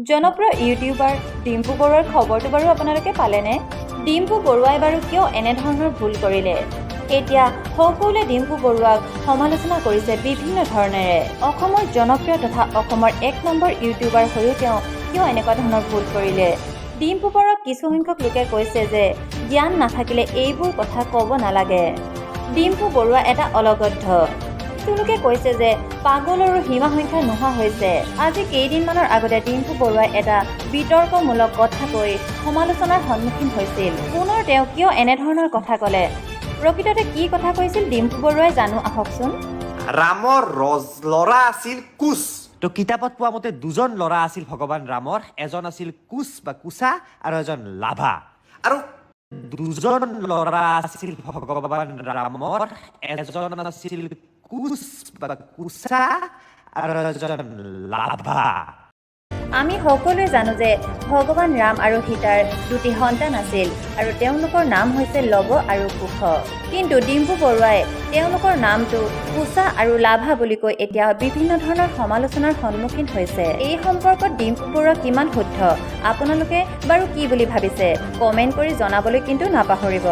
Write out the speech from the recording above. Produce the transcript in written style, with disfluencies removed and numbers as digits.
জনপ্ৰিয় ইউটিউবাৰ ডিম্পু বৰুৱাৰ খবৰটো বাৰু আপোনালোকে পালেনে? ডিম্পু বৰুৱাই বাৰু কিয় এনেধৰণৰ ভুল কৰিলে? এতিয়া সকলোৱে ডিম্পু বৰুৱাক সমালোচনা কৰিছে বিভিন্ন ধৰণেৰে। অসমৰ জনপ্ৰিয় তথা অসমৰ এক নম্বৰ ইউটিউবাৰ হৈও তেওঁ কিয় এনেকুৱা ধৰণৰ ভুল কৰিলে? ডিম্পু বৰুৱাক কিছুসংখ্যক লোকে কৈছে যে জ্ঞান নাথাকিলে এইবোৰ কথা ক'ব নালাগে। ডিম্পু বৰুৱা এটা অলগদ্ধ। তেওঁলোকে কৈছে যে পাগলৰো সীমা সংখ্যা নোহোৱা হৈছে। আজি কেইদিনমানৰ আগতে ডিম্পু বৰুৱাই এটা বিতৰ্কমূলক কথা কৈ সমালোচনাৰ সন্মুখীন হৈছিল। পুনৰ তেওঁ কিয় এনেধৰণৰ কথা ক'লে? প্ৰকৃততে কি কথা কৈছিল ডিম্পু বৰুৱাই, জানো আহকচোন। ৰামৰ ৰজ ল'ৰা আছিল কোচ। তো কিতাপত পোৱা মতে দুজন ল'ৰা আছিল ভগৱান ৰামৰ। এজন আছিল কোচ বা কোচা আৰু এজন লাভা। আৰু দুজন ল'ৰা আছিল ভগৱান ৰামৰ। এজন আছিল কোচ বা কোচা আৰু এজন লাভা। আমি সকলোৱে জানো যে ভগৱান ৰাম আৰু সীতাৰ দুটি সন্তান আছিল আৰু তেওঁলোকৰ নাম হৈছে লৱ আৰু কুশ। কিন্তু ডিম্পু বৰুৱাই তেওঁলোকৰ নামটো কুচা আৰু লাভা বুলি কৈ এতিয়া বিভিন্ন ধৰণৰ সমালোচনাৰ সন্মুখীন হৈছে। এই সম্পৰ্কত ডিম্পু বৰুৱা কিমান শুদ্ধ, আপোনালোকে বাৰু কি বুলি ভাবিছে, কমেণ্ট কৰি জনাবলৈ কিন্তু নাপাহৰিব।